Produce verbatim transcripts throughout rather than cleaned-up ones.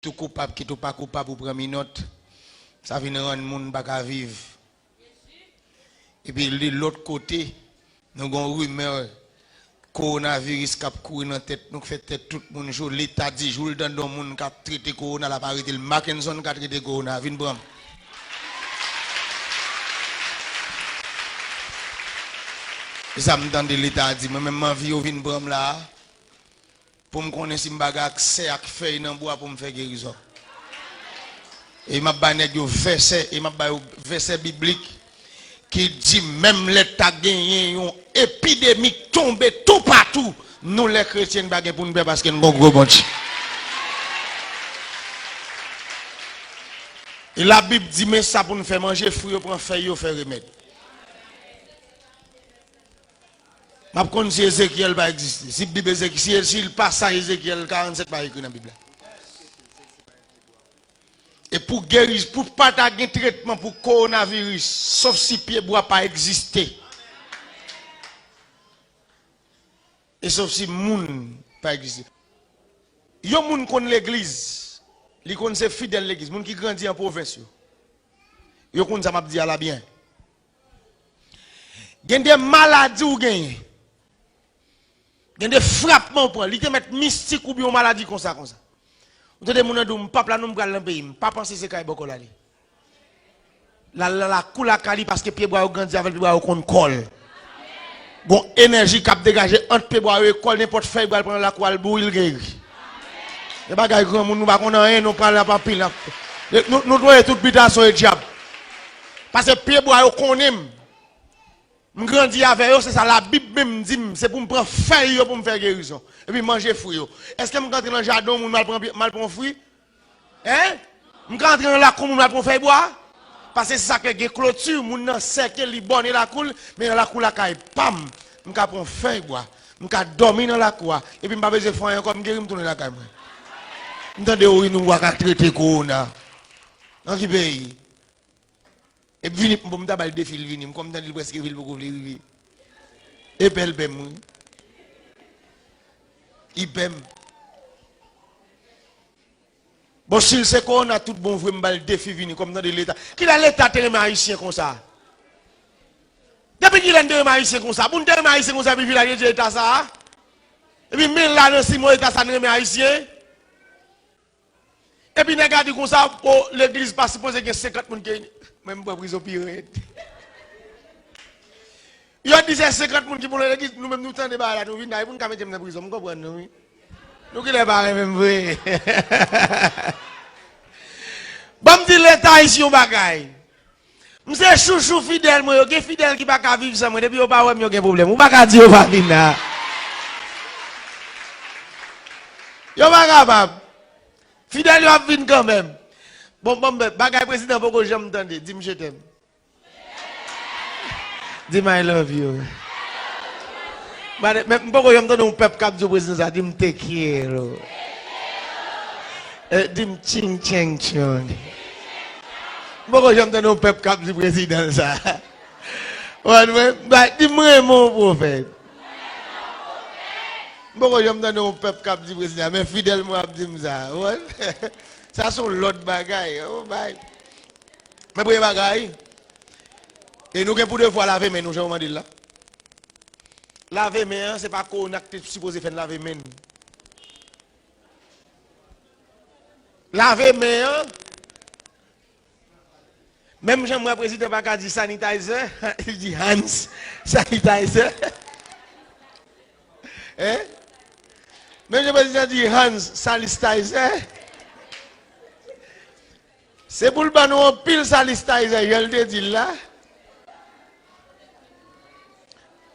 Kit ou koupab, kit ou pa koupab, ou pran minòt. Sa vin rann moun pa ka viv. Epi de lòt kote, nou gen yon rimè kowonaviris k ap kouri nan tèt nou, k fè tèt tout moun cho. Leta di jou l tande yon moun k ap trete kowona, l ap arete l. Mackenson ka trete kowona, vin pran m. E sa m tande Leta a di, mwen menm m anvi yo vin pran m la a, pou m konnen si m pa gen aksè ak fèy nan bwa pou m fè gerizon. E m ap ba nèg yo vèsè, e m ap ba yo vèsè biblik ki di menm lè ta genyen yon epidemi k tonbe toupatou, nou lè kretyen n pa gen pou n pè paske n gen yon gwo Bondye. E Labib di men sa pou n fè, manje fwi yo, pran fèy yo, fè remèd. M ap konn si Ezekyèl pa egziste. Si Bib Ezekyèl, si, si pasaj Ezekyèl karannsèt pa ekri nan Bib la. E pou geri, pou pa ta gen tretman pou kowonaviris, sof si pyebwa pa egziste. E sof si moun pa egziste. Yon moun konn legliz, li konn se fidèl legliz, moun ki grandi an pwovens yo. Yo konn sa m ap di a la byen. Gen de maladi w genyen. Gen de frapman w pran. Li te mèt mistik oubyen yon maladi konsa, konsa. Ou tande moun nan di w, "M p ap la non, m pral nan peyi m." Pa panse se kay bòkò l ale. L al nan lakou lakay li paske pyebwa yo grandi avè l, pyebwa yo konn kò l. Gon enèji k ap degaje ant pyebwa yo e kò l, nenpòt fèy pral pran nan lakou a, l bouri, l geri. E bagay granmoun, nou pa konn anyen, nou pral ap anpil. N ap, nou, nou dwe tout bitasyon e dyab. Paske pyebwa yo konnen m. M grandi avè yo, se sa Labib menm di m, se pou m pran fèy yo pou m fè gerizon. Epi manje fwi yo. Èske m ka antre nan jaden yon moun m al pran pye, m al pran yon fwi? Hein? M ka antre nan lakou moun m al pran fèy bwa? Paske se sa k gen kloti, moun nan sèke, li bòne lakou l, men nan lakou lakay pa m, m ka pran fèy bwa, m ka dòmi nan lakou a, epi m pa bezwen fè anyen ankò, m geri, m tounen lakay mwen. M tande wi nou pa ka trete kowona. Nan ki peyi? Epi vini, bon, m ta ba l defi l vini, m kòm tande l prèske vin, l poko vle rive. E pè l pè m, wi. Li pè m. Bon, si l se kowona tout bon vre, m ba l defi vini, kòm tande Leta. Kilè Leta te renmen Ayisyen konsa? Depi kilè n te renmen Ayisyen konsa? Pou n te renmen Ayisyen konsa, epi vilaj de Dye eta sa a? Epi men la nan siman eta sa n renmen Ayisyen? Epi nèg la di konsa, o, legliz pa sipoze gen senkant moun ki reyini. Mwen, m pran prizon pi rèd. Yo di se senkant moun ki pou nan legliz, nou menm nou tande bagay la, nou vin la, e pou n ka mete m nan prizon, m konprann nou, wi. Nou genlè pa renmen m vre. Ban m di Leta ayisyen yon bagay. M se chouchou fidèl mwen yo. Gen fidèl ki pa ka viv san mwen. Depi yo pa wè m, yo gen pwoblèm. Ou pa ka di yo pa vin la. Yo pa kapab. Fidèl yo ap vin kanmenm. Bon, bon, men, bagay prezidan poko janm tande. Di m je t'aime. Di m I love you. Mande, men m poko janm tande yon pèp k ap di prezidan sa, di m te quiero. Eh, di m ching cheng chong. M poko janm tande yon pèp k ap di prezidan sa. Wè, mwen, ba, di m renmen w, pwofèt. M poko janm tande yon pèp k ap di prezidan, men fidèl mwen ap di m sa. Wè. Sa se yon lòt bagay. Oh, bay. Men premye bagay, e nou gen pou devwa lave men nou, jan w mande l la. Lave men an, se pa kowona k te sipoze fè n lave men n. Lave men an, menm jan m wè prezidan pa ka di sanitizer, li di hands sanitizer. Hein? Menm jan prezidan di hands sanitizer. Se pou l ban nou anpil sanitizer, jan l te di l la.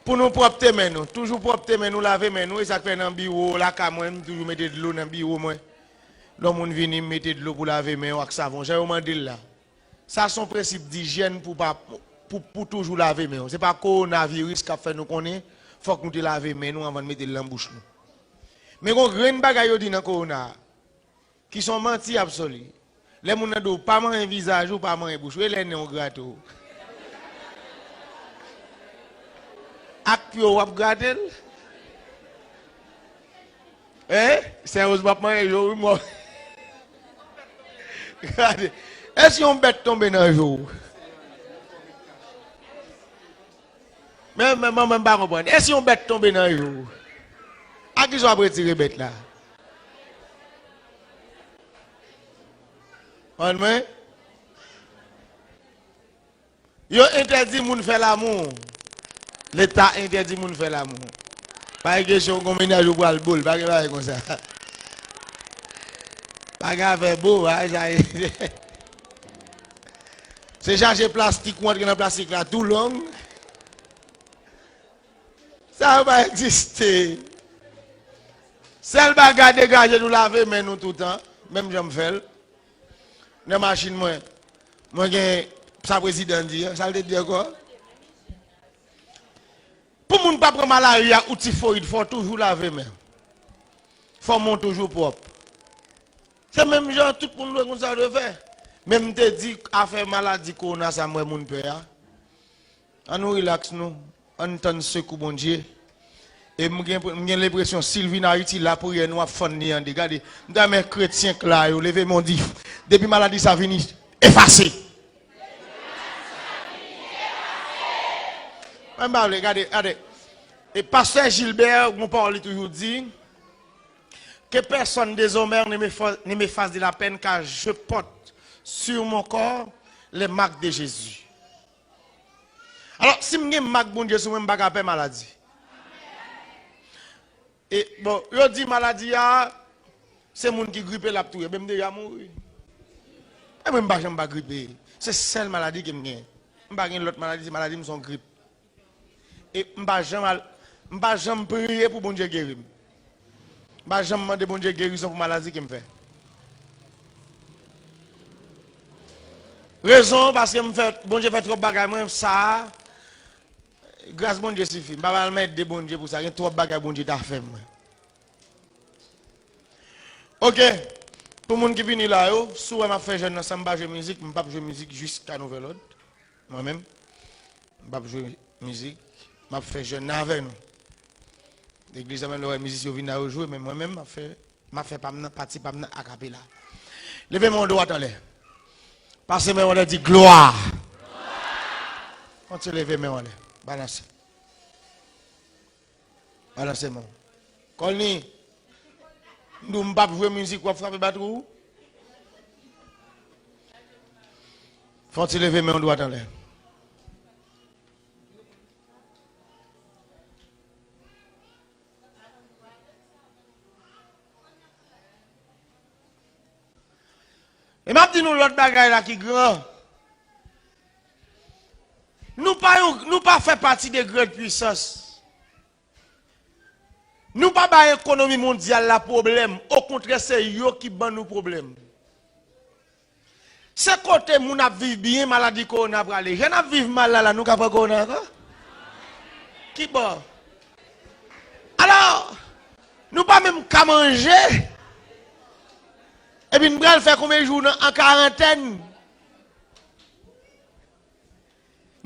Pou nou pwòpte men nou. Toujou pwòpte men nou, lave men nou. E sa k fè nan biwo, lakay mwen, m toujou mete dlo nan biwo mwen. Lè yon moun vini, m mete dlo pou lave men yo ak savon. Jan yo mande l la. Sa se yon prensip dijyèn pou pa, pou, pou toujou lave men w. Se pa kowonaviris k ap fè nou konnen fòk nou te lave men nou anvan n mete l nan bouch nou. Men gon grenn bagay yo di nan kowona a. Ki se yon manti absoli. Lè moun nan di w pa manyen vizaj ou, pa manyen bouch ou, e lè nen w grate w? Ak pye w w ap grate l? Hein? Seryoz, m ap manyen je w, wi, mò. Gade. E si yon bèt tonbe nan je w? Men, men, men, men, m pa konprann. E si yon bèt tonbe nan je w? A kisa w ap retire bèt la? Konprann mwen? Yo entèdi moun fè lamou. Leta entèdi moun fè lamou. Pa gen kesyon gon mennaj ou pral bo l, pa gen bagay konsa. Pa gen afè bo, bagay sa ye. Se chache plastik ou antre nan plastik la tou long. Sa yo pa egziste. Sèl bagay, degaje nou, lave men nou toutan, menm jan m fè l. Nan machin mwen, mwen gen sa prezidan di an, sa l te di ankò? Pou moun pa pran malari a ou tifoyid, fò w toujou lave men. Fò men w toujou pwòp. Se menm jan tout moun dwe konn sa yo dwe fè. Men m te di afè maladi kowona sa m wè moun pè a. Ann nou rilaks nou. Ann tann sekou Bondye. E m gen, m gen lenpresyon, si l vin Ayiti, lapriyè nou ap fann li ande. Gade, m ta renmen kretyen k la yo leve men w di, depi maladi sa vini, efase. Mwen m pa vle, gade, gade. E pastè Gilbert, gon pawòl li toujou di, que personne désormais ne m'effa-, ne m'efface de la peine, car je porte sur mon corps les marques de Jésus. Alò, si m gen mak Bondye sou mwen, m pa ka pè maladi. E, bon, yo di maladi a, se moun ki gripe, l ap touye. Men m deja mouri. E mwen, m pa janm pa gripe. Se sèl maladi ke m gen. M pa gen lòt maladi, se maladi m, se yon grip. E m pa janm al, m pa janm priye pou Bondye geri m. M pa janm mande Bondye gerizon pou maladi ke m fè. Rezon, paske m fè, Bondye fè twòp bagay mwen, sa a, gras Bondye sifi. M pa pral mande Bondye pou sa, gen twòp bagay Bondye ta fè mwen. Oke, pou moun ki vini la yo, si w wè m ap fè jèn nan, san m pa jwe mizik, m p ap jwe mizik jiska nouvèl òd. Mwen menm, m p ap jwe mizik, m ap fè jèn nan avè nou. Legliz la menm, lè w wè mizisyen yo vin la, yo jwe, men mwen menm, m ap fè, m ap fè pa m nan, pati pa m nan akapela. Leve men w dwat anlè. Pase men w anlè, di glwa. Kontinye leve men w anlè. Balanse. Balanse men w. Kòlni, m di w m p ap jwe mizik, w ap frape batri w? Fè yon ti leve men w dwat anlè. E m ap di nou lòt bagay la ki gran. Nou pa yon, nou pa fè pati de grand pwisans. Nou pa bay ekonomi mondyal la pwoblèm. Okontrè, se yo ki ban nou pwoblèm. Se kote moun ap viv byen, maladi kowona prale. Jan n ap viv mal la, la, nou ka pran kowona ankò? Ki bò? Alò, nou pa menm ka manje. Epi n pral fè konbyen jou nan, an karantèn?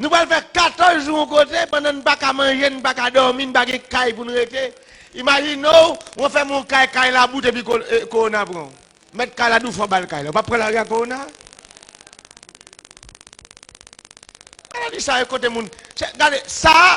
Nou pral fè katòz jou yon kote, pandan n pa ka manje, n pa ka dòmi, n pa gen kay pou n rete. Imajine w, w anfème yon kay, kay la bout epi ko-, e, kowona pran w. Mèt kay la di w fò w ba l kay la. Ou p ap pran lari a kowona? Maladi sa yo kote moun. Chè, gade, sa a,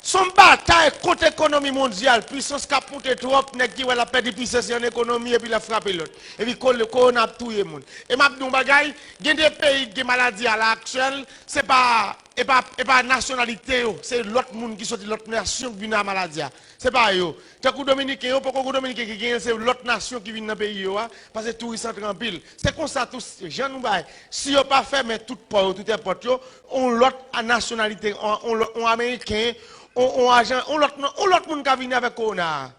se yon batay kont ekonomi mondyal. Pwisans k ap moute twòp, nèg ki wè l ap pèdi pwisans li an ekonomi, epi l ap frape lòt. Epi ko-, kowona ap touye moun. E m ap di w yon bagay, gen de peyi ki gen maladi a la aktyèl, se pa, e pa, e pa nasyonalite yo, se lòt moun ki soti lòt nasyon ki vin ak maladi a. Se pa yo. Tankou Dominiken yo, poko gon Dominiken ki genyen, se lòt nasyon ki vin nan peyi yo a, paske touris antre anpil. Se konsa tou, jan nou bay. Si yo pa fèmen tout pò yo, tout èpòt yo, on lòt a nasyonalite, on, on lòt, on Ameriken, on, on ajan, on lòt, on lòt moun ka vini avèk kowona a.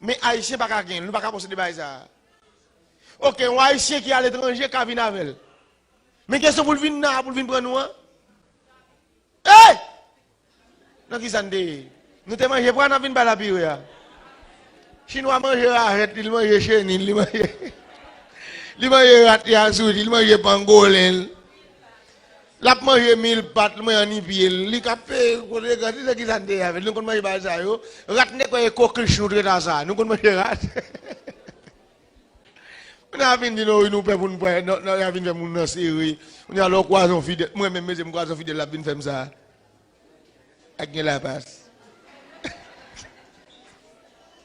Men Ayisyen pa ka genyen l, nou pa ka posede bagay sa a. Oke, yon Ayisyen ki aletranje ka vin avè l. Men kesyon pou l vin nan, pou l vin pran nou an? Ey! Nan kisa n te ye? Nou te manje pwa, n ap vin pale a pire a. Chinwa manje rajèt li, li manje chenil, li manje, li manje rat li ak sourit li, li manje pangolen l. L ap manje mil pat, li manje anni pye l. Li k ap peye kote granti, se kisa n te ye avè l? Nou konn manje bagay sa yo. Rat n te kwè e koklich nou treta sa. Nou konn manje rat. Moun nan ap vin di nou, wi, nou pè pou n pran, non, non, y ap vin fè moun nan sere. Kounye a, lè w kwaze yon fidèl, mwen menm, mesye, m kwaze yon fidèl, l ap vin fè m sa. Ak gen lapas.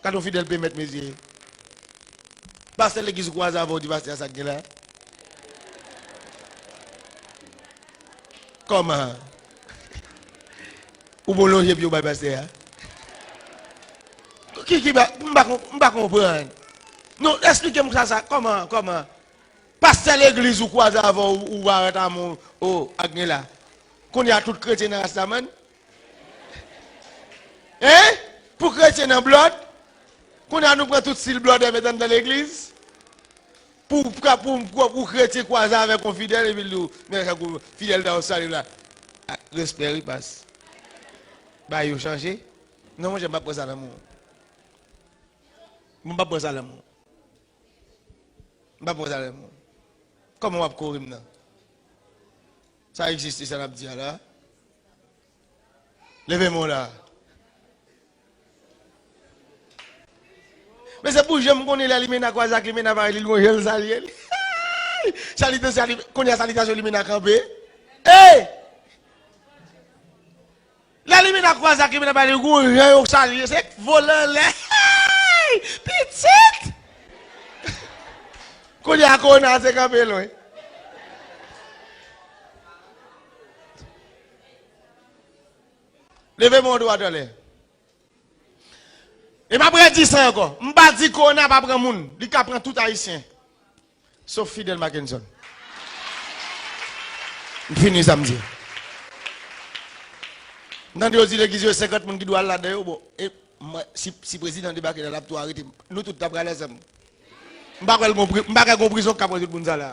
Gade yon fidèl pèmèt, mesye. Pastè legliz ou kwaze avè w, di pastè a sa k gen la. Kòman? Ou bon lonje pye w bay pastè a? Ki, ki ba, m pa kon-, m pa konprann. Non, eksplike m sa, sa, kòman, kòman? Pastè legliz ou kwaze avè w, ou pa rete amou, o, ak gen la. Kounye a tout kretyen nan ras la, man. Hein? Pou kretyen nan blòd? Kounye a nou pran tout stil blòdè met anndan legliz? Pou, pou, pou, pou, pou kretyen kwaze avèk yon fidèl, epi l di w, men sa kou fidèl ta w salye la. Ah, respè, wi, pas. Bagay yo chanje. Non, monchè, m p ap pran sa nan men w. M p ap pran sa nan men w. M p ap pran sa nan men w. Kòman w ap kore m nan? Sa egziste, sa n ap di a la? Leve men w la. Men se pou jan m konnen lè limena kwaze ak limena parèy li, l gon jan l salye li. Salite, sali-, kounye a salitasyon limena kanpe. Ey! Lè limena kwaze ak limena parèy li, gon jan yo salye, se vole anlè. Hey! Pitit! Kounye a kona se kanpe lwen. Leve men w dwat anlè. E m ap redi sa ankò. M pa di kona pa pran moun. Li ka pran tout Ayisyen. Sof Fidel Mackenson. M fini sa m di. M tande yo di legliz yo e senkant moun ki dwe al ladan yo. Bon, e mwen, si, si prezidan debake la, l ap tou arete m. Nou tout ta pral ansanm. M pa kwè l gon pri-, m pa kwè gon prizon k ka pran tout moun sa la.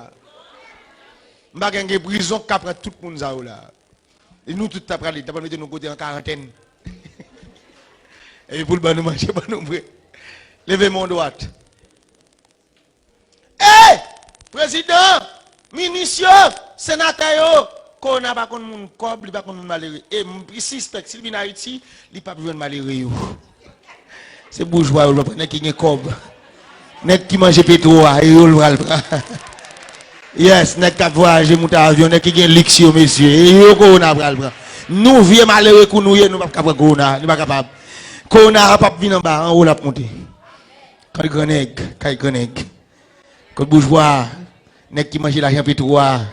M pa kwè gen prizon k ka pran tout moun sa yo la. E nou tout ta prale, ta pral mete nou kote an karantèn. Epi pou l ban nou manje, ban nou bwè. Leve men w dwat. E! Prezidan, minis yo, senatè yo, kona pa konn moun kòb, li pa konn moun malere. E m sispèk, si l vin Ayiti, li p ap jwenn malere yo. Se boujwa yo, l pran nèg ki gen kòb. Nèg ki manje petwo a, e yo l pral pran. Yes, nèg k ap vwayaje, moute avyon, nèg ki gen liks yo, mesye, e yo kowona pral pran. Nou vye malere kou nou ye, nou p ap ka pran kowona, nou pa kapab. Kowona a p ap vin anba, anwo l ap monte. Kay grannèg, kay grannèg. Kot boujwa, nèg ki manje lajan petwo a,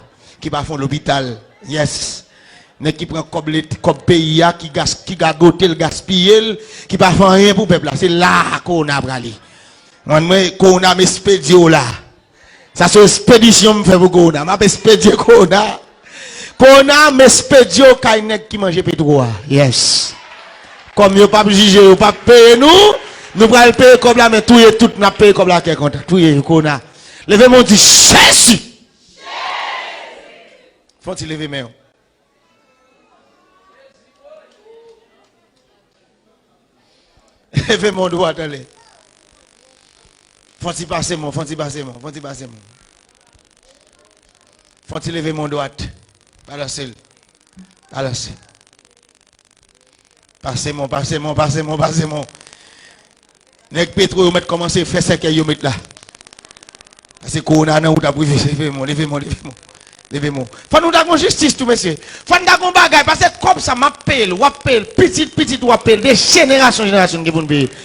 ki pa fè yon lopital. Yes. Nèg ki pran kòb let-, kòb peyi a, ki gas-, ki gagote l, gaspiye l, ki pa fè anyen pou pèp la. Se la a kowona prale. Mwen, mwen, kowona m espedye w la. Sa se espedisyon m fè pou kowona. M ap espedye kowona. Kowona, m espedye w kay nèg ki manje petwo a. Yes. Kòm yo p ap jije, yo p ap peye nou, nou pral peye kòb la, men touye tout, n ap peye kòb la kè kontan. Touye yo, kowona. Leve men w di, Jezi! Fò w ti leve men w. Leve men w dwat anlè. Fò w ti pase men w, fò w ti pase men w, fò w ti pase men w. Fò w ti leve men w dwat. Balanse l. Balanse. Pase men w, pase men w, pase men w, pase men w. Nèg petwo yo mèt kòmanse fè sèkèy yo met la. Paske kowona nan wout ap rive, leve men w, leve men w, leve men w. Leve men w. Fò nou ta gon jistis tou, mesye. Fò n ta gon bagay, paske kòb sa m ap peye l, w ap peye l, pitit, pitit ou ap peye l, de jenerasyon, jenerasyon n gen pou n peye l.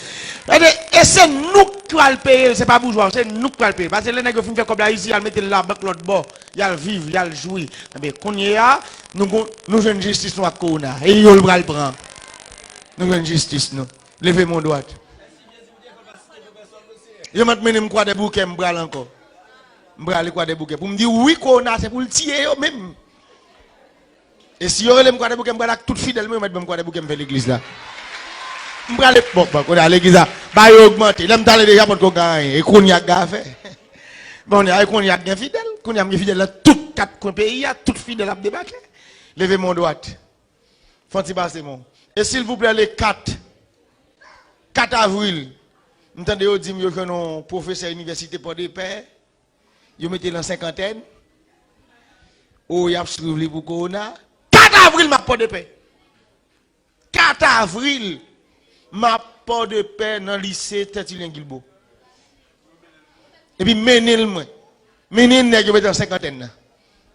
Gade, e se nou k pral peye l, se pa boujwa, se nou k pral peye l. Paske lè nèg yo fin fè kòb la isi, y al mete l labank lòt bò, y al viv, y al jwi. Enben, kounye a, nou gon, nou jwenn jistis nou ak kowona. E yo l pral pran. Nou jwenn jistis nou. Leve men w dwat. Yo mèt mennen m Kwadèboukè, m pral ankò. M prale Kwadèboukè. Pou m di wi, kowona se pou l tiye yo menm. E si yo rele m Kwadèboukè, m prale ak tout fidèl mwen, yo mèt ban m Kwadèboukè, m fè legliz la. M prale, bon, bon, kounye a legliz la, ba yo ogmante. Lè m t ale deja, potko gen anyen. E kounye a k gen afè. Bon, e kounye a k gen fidèl. Kounye a m gen fidèl nan tout kat kwen peyi a, tout fidèl ap debake. Leve men w dwat. Fò n ti pase men w. E silvouplè, le kat, kat avril, m tande yo di m yo jwenn yon pwofesè inivèsite Pòdepè, yo mete l an senkantèn. O, y ap swiv li pou kowona. Kat avril, m ap Pòdepè. Kat avril, m ap Pòdepè nan lise Tètilyen Gilbo. Epi mennen l mwen. Mennen nèg yo mete nan senkantèn nan.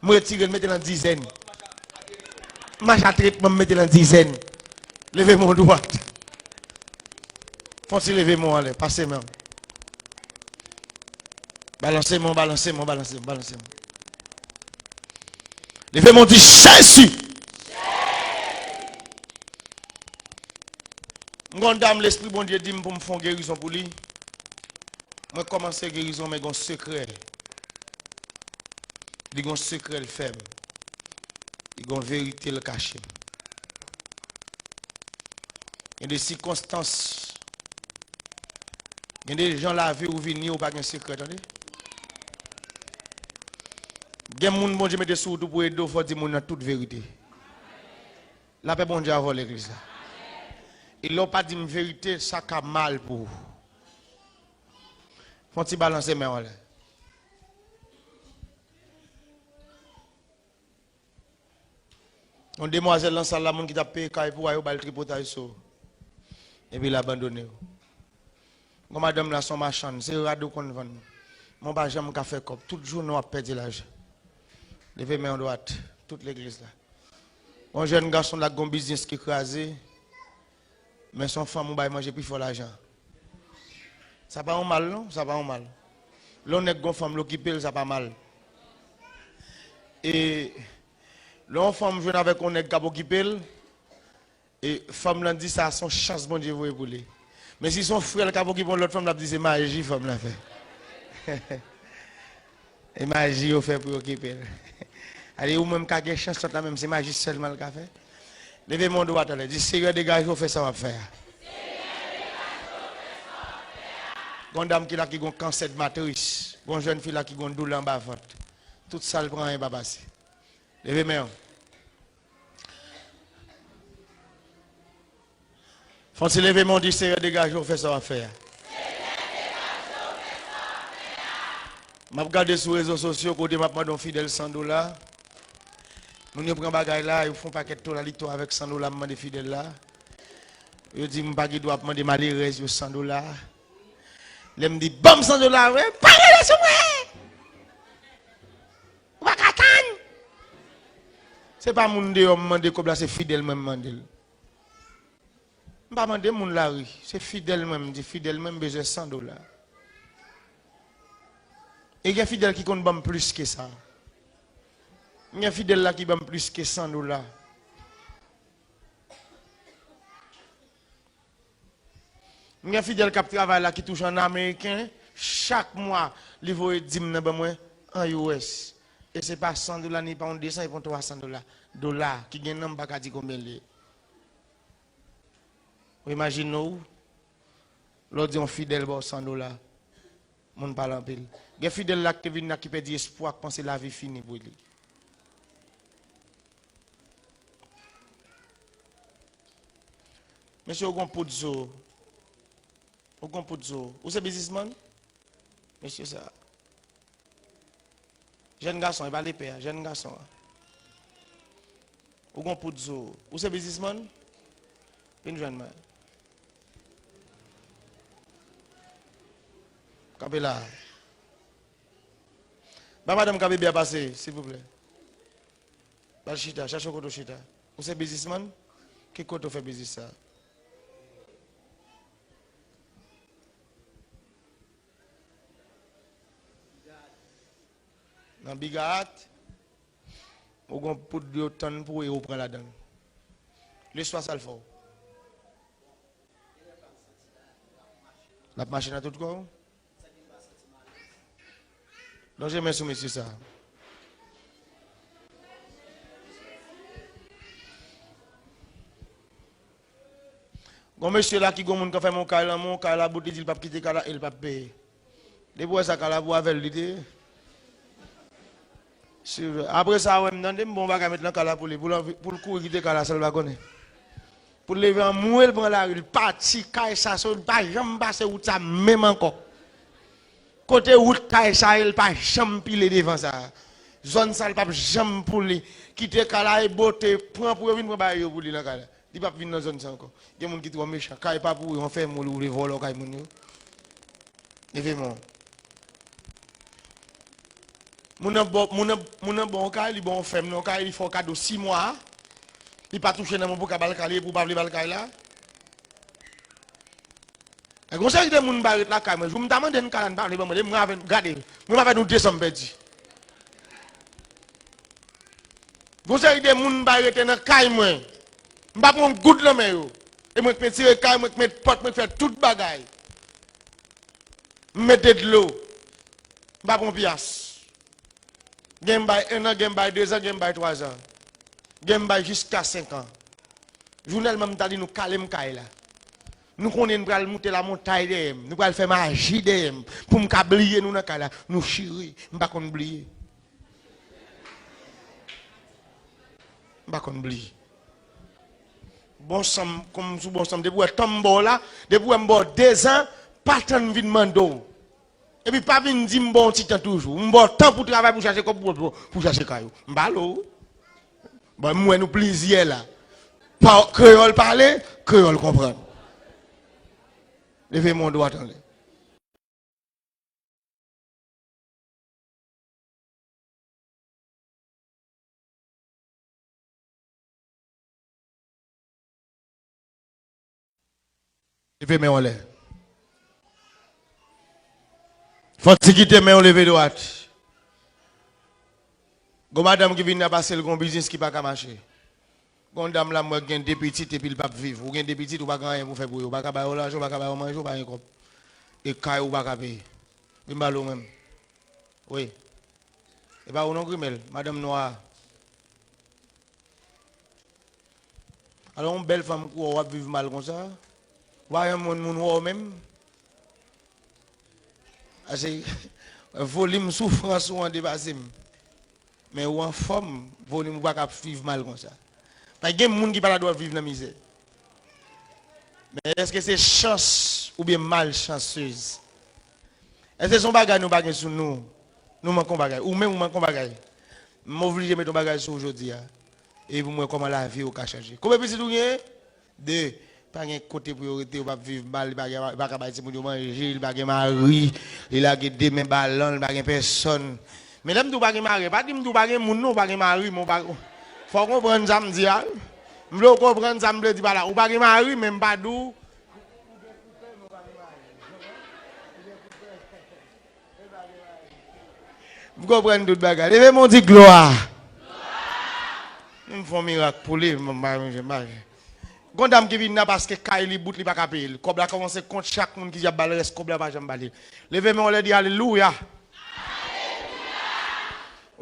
M retire l, mete l nan dizèn. M mache a tretman, m mete l nan dizèn. Leve men w dwat. Fon ti leve men w anlè, pase men w. Balanse men w, balanse men w, balanse men w, balanse men w. Leve men w, di, Jezi! M gon dam, Lespri Bondye di m pou m fè yon gerizon pou li. Mwen kòmanse gerizon, men gon sekrè. Li gon sekrè l fè m. Li gon verite l kache m. Gen de sikonstans, gen de jan lavi ou vini, ou pa gen sekrè, tande. Gen moun Bondye mete sou wout ou pou ede w, fò w di moun nan tout verite. Lapè Bondye avè w, legliz la. E lè w pa di m verite, sa ka mal pou ou. Fè yon ti balanse men w anlè. Yon demwazèl nan sal la, moun ki t ap peye kay pou a yo ba l tripotay sou. Epi l abandone yo. Gon madanm la se yon machann, se rad ou konn vann. Men w pa janm ka fè kòb. Tout jounen w ap pèdi lajan. Leve men w dwat, tout legliz la. Yon jèn gason la ki gon biznis ki kraze, men se yon fanm ou bay manje pi fò lajan. Sa pa yon mal non, sa pa yon mal. Lè yon nèg gon fanm l okipe l, sa pa mal. E lè yon fanm jwenn avèk yon nèg k ap okipe l, e fanm lan di sa se yon chans Bondye voye pou li. Men si se yon frè l k ap okipe yon lòt fanm, l ap di se maji fanm lan fè. E maji yo fè pou yo okipe l. Ale ou menm ka gen chans lòt la menm se maji sèlman l ka fè. Leve men w dwat anlè, di, Senyè, degaje w fè sa w ap fè a. Gon dam ki la ki gon kansè de matris. Gon jèn fi la ki gon doulè anba vant. Tout sa l pran anyen pa pase. Leve men w. Fò w ti leve men w di, Senyè, degaje w fè sa w ap fè a. M ap gade sou rezo sosyo kote m ap mande yon fidèl san dola. Moun yo pran bagay la, yo fè yon pakèt tolalito avèk san dola m mande fidèl la. Yo di m pa gen dwa ap mande malerèz yo san dola. Lè m di, ban m san dola, wi, pa rele sou mwen! Ou pa ka tann! Se pa moun deyò m mande kòb la, se fidèl mwen m mande l. M pa mande moun lari, se fidèl mwen m di, fidèl mwen m bezwen san dola. E gen fidèl ki konn ban m plis ke sa. Gen fidèl la ki ban m plis ke san dola. M gen fidèl k ap travay la ki touche an ameriken, chak mwa li voye dim nan ban mwen an U S. E se pa san dola, ni pa yon de san, e pa yon twa san dola. Dola, ki gen non m pa ka di konbyen l ye. Ou imajine w, lè w di yon fidèl ba w san dola, moun pale anpil. Gen fidèl la ki te vin la ki pèdi espwa, k panse lavi fini pou li. Mesye, ou gon poud sou ou. Ou gon poud sou ou. Ou se biznismann? Mesye sa. Jèn gason, e pa lepè a, jèn gason an. Ou gon poud sou ou. Ou se biznismann? Vin jwenn mwen. Kanpe la. Ba madanm ka bebe a pase, silvouplè. Ba l chita, chache yon kote w chita. Ou se biznismann? Ki kote w fè biznis sa? Nan Big Art, ou gon poud yo tann pou ou e ou pran ladan l. Leswa sa l fè w? L ap mache nan tout kò w? Lonje men sou mesye sa. Gon mesye la ki gon moun k ap fè yon kay lan men w, kay la bout, li di l p ap kite kay la e l p ap peye. Depi w wè sa, kay la pou avè l li te ye. Silvouplè. Apre sa, wè m tande m bon bagay met lan kay la pou li, pou l anvi, pou l kouri kite kay la san l pa konnen. Pou l leve anmwe l pran lari, l pati, kay sa, so, li pa janm pase wout sa menm ankò. Kote wout kay sa ye, l pa janm pile devan sa. Zòn sa, l p ap janm pou li. Kite kay la e bote, pran pou yo vin pran bagay yo pou li nan kay la. Li p ap vin nan zòn sa ankò. Gen moun ki twò mechan. Kay pa pou yo, anfen, moun ou vle vòlò kay moun yo. Leve men w. Moun nan ba w, moun nan, moun nan ba w yon kay, li ba w yon fèm nan yon kay, li fè w kado sis mwa, li pa touche nan men w pou w ka ba l kay li, epi w pa vle ba l kay la. E gon seri de moun m bay ret lakay mwen. Jou m ta mande n kay la, n pa vle ban mwen. Mwen avè, gade, mwen avè nou de san m pèdi. Gon seri de moun m bay rete nan kay mwen. M pa pran yon goud nan men yo. E mwen k met tire kay, mwen k met pòt, mwen k fè tout bagay. M mete dlo. M pa pran pyas. Gen m bay en an, gen m bay de zan, gen m bay twa zan. Gen m bay jiska senk an. Jounèlman, m ta di nou kale m kay la. Nou konnen n pral moute lamontay dèyè m. Nou pral fè maji dèyè m. Pou m ka bliye nou nan kay la. Nou chire. M pa konn bliye. M pa konn bliye. Bon san m, kòm sou bon san m, depi w wè tan m ba w la, depi w wè m ba w de zan, pa tann m vin mande w. Epi pa vin di m ba w yon ti tan toujou. M ba w tan pou travay, pou chache kòb, pou, pou, pou chache kay ou. M pale w. Bon, m wè nou plizyè la. Pa, kreyòl pale, kreyòl konprann. Leve men w dwat anlè. Leve men w anlè. Fò ti kite men w leve dwat. Gon madanm ki vin nan pase l gon biznis ki pa ka mache. Gon dam la m wè gen de pitit epi l p ap viv. Ou gen de pitit, ou pa gen anyen pou fè pou yo. Ou pa ka ba yo lajan, ou pa ka ba yo manje, ou pa gen kòb. E kay ou pa ka peye. Vin pale w menm. Wi. E pa ou non, Grimèl, madanm nwa a. Alò, yon bèl fanm kou w ap viv mal konsa. Ou pa janm jwenn moun wè w menm. Ase, volim soufrans ou an depase m. Men ou anfòm, volim ou pa ka ap viv mal konsa. Pa gen moun ki pa ta dwe ap viv nan mizè. Men èske se chans oubyen malchansez? Èske se yon bagay nou pa gen sou nou? Nou manke yon bagay. Ou menm ou manke yon bagay. M oblije mete yon bagay sou ou jodi a. Epi pou m wè kòman lavi w ka chanje. Konbyen pitit ou gen? De. Pa gen kote pou yo rete, yo p ap viv mal, li pa gen, li pa ka bay timoun yo manje, li pa gen mari, li lage de men balan, li pa gen pèsòn. Men lè m di w pa gen mari, pa di m di w pa gen moun non, ou pa gen mari, men ou pa, fò w konprann sa m di a. M vle w konprann sa m vle di pa la. Ou pa gen mari, men m pa di w. M konprann tout bagay. Leve men w di glwa. M fè yon mirak pou li, m pa manje, m pa manje. Gon dam ki vin la paske kay li bout, li pa ka peye l. Kòb la kòmanse kont chak moun ki ap ba l rès kòb la, pa janm ba li. Leve men w anlè, di alelouya.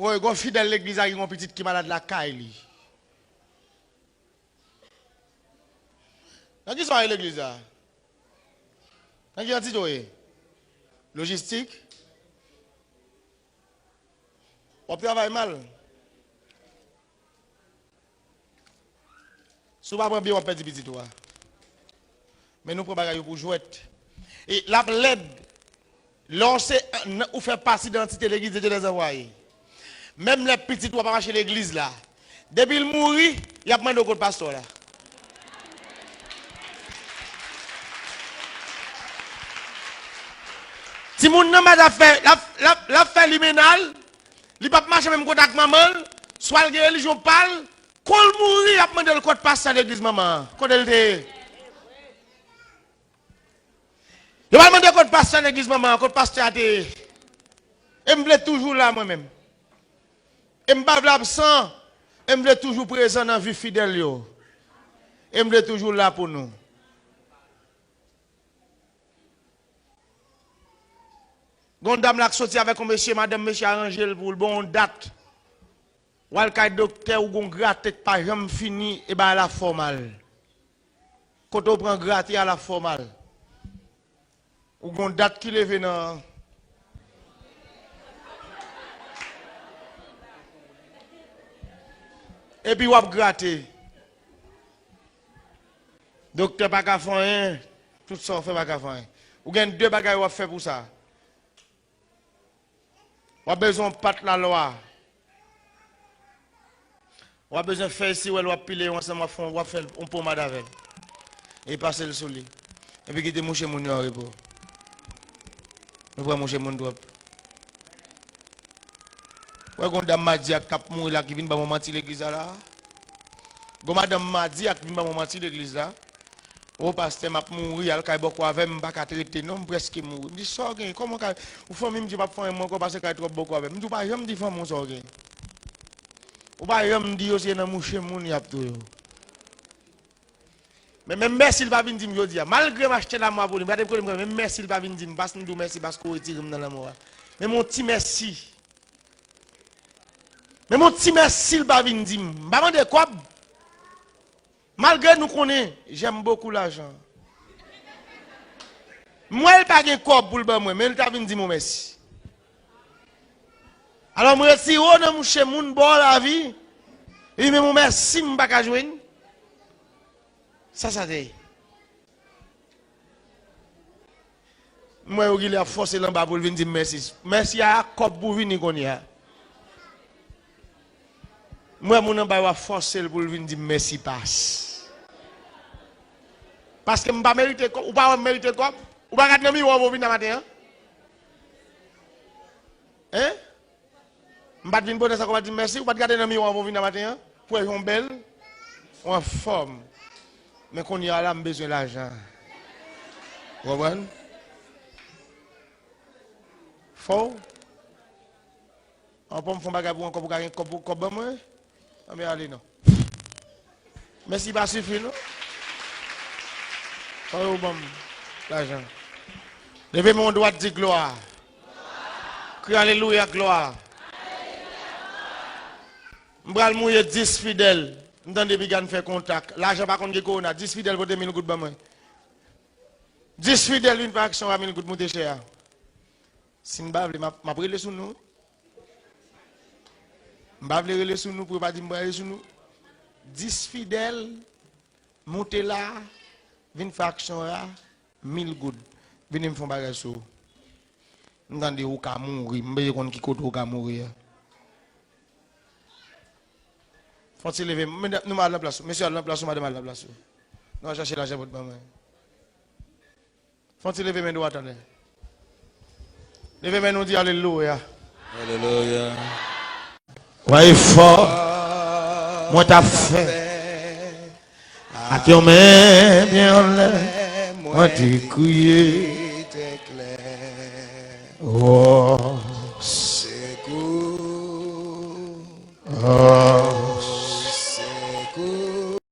Woy, gon fidèl legliz la ki gon pitit ki malad lakay li. Nan kisa w ye legliz la? Nan ki antite w ye? Lojistik? W ap travay mal. Si w pa pran byen, w ap pèdi pitit ou a. Men nou pran bagay yo pou jwèt. E l ap lèd. Lè w se, ou fè pati de antite legliz de Dye dèz anvwaye. Menm lè pitit ou a pa mache legliz la, depi l mouri, y ap mande w kot pastè w la. Timoun nan mèt ap fè, l ap, l ap, l ap fè limena l, li p ap mache menm kote ak manman l, swa l gen relijyon pa l, kon l mouri, y ap mande l kot pastè legliz manman an, kote l te ye. Yo pral mande kot pastè legliz manman an, kot pastè a te ye. E m vle toujou la mwen menm. E m pa vle absan. E m vle toujou prezan nan vi fidèl yo. E m vle toujou la pou nou. Gon dam la k soti avèk yon mesye, madanm mesye aranje l pou l, bon, yon dat. W al kay doktè, ou gon grate k pa janm fini, e bagay la fè w mal. Kote w pran grate a, l ap fè w mal. Ou gon dat ki leve nan. Epi w ap grate. Doktè pa ka fè anyen. Tout sa w fè pa ka fè anyen. Ou gen de bagay w ap fè pou sa. W ap bezwen yon pat lalwa. W ap bezwen fèy siwèl, w ap pile yo ansanm, w ap fè, w ap fè yon pomad avè l. E pase l sou li. Epi kite mouche moun yo an repo. Nou pran mouche moun twòp. Wè, gon dam madi a k ap mouri la ki vin ban mwen manti legliz la la. Gon madanm madi a k vin ban mwen manti legliz la. O pastè, m ap mouri, al kay bòkò avè m, m pa ka trete non, m prèske mouri. M di, sa w genyen? Kòman kay ou fanmi m di w p ap fanmi m ankò, pase kay twòp bòkò avè m. M di, w pa janm di fanmi w sa w genyen. Ou pa janm di yo se nan mouche moun y ap touye w. Men menm mèsi l pa vin di m jodi a. Malgre m achte lanmò a pou li, m gade kote m, menm mèsi l pa vin di m, paske m di w mèsi paske w retire m nan lanmò a. Men m yon ti mèsi. Men m yon ti mèsi l pa vin di m. M pa mande kòb. Malgre nou konnen, j'aime beaucoup l'argent. M wè l pa gen kòb pou l ban mwen, men l ta vin di m yon mèsi. Alò, m retire w nan mouche moun, ba w lavi. Epi menm yon mèsi m pa ka jwenn. Sa sa te ye? M wè yo genlè ap fòse l anba pou l vin di m mèsi. Mèsi a, ak kòb pou vini kounye a. M wè moun anba yo ap fòse l pou l vin di m mèsi pas. Paske m pa merite kòb. Ou pa wè m merite kòb? Ou pa gad nan miwa w vin nan maten an? Hein? M pa t vin pote sa, ou pa t di m mèsi, ou pa t gade nan miwa w vin nan maten an? Pou wè jan w bèl, ou anfòm. Men kounye a la, m bezwen lajan. Ou konprann? Fò w. Anpòm fè yon bagay pou ankò pou ka gen kòb, pou kòb ban mwen. Anben ale non. Mèsi pa sifi non. Fò yo ban m lajan. Leve men w dwat, di glwa. Kriye alelouya, glwa. M pral mouye dis fidèl. M tande piga n fè kontak. Lajan pa konn gen kowona. Dis fidèl pote mil goud ban mwen. Dis fidèl vin fè aksyon a mil goud, moute chè a. Si n pa vle, m ap, m ap rele sou nou. M pa vle rele sou nou pou yo pa di m pral rele sou nou. Dis fidèl, moute la, vin fè aksyon la, mil goud. Vini m fè yon bagay sou ou. M tande ou ka mouri, m bezwen konn ki kote ou ka mouri a. Fon ti leve, medam, nou al nan plas ou. Mesye al nan plas ou, madanm al nan plas ou. Nou al chache lajan pou t ban mwen. Fon ti leve men dwat anlè. Leve men nou di alelouya. Alelouya. Wè efò mwen t ap fè. Ak yon men byen anlè, mwen te kriye trè klè. Oh. Sekou. Oh.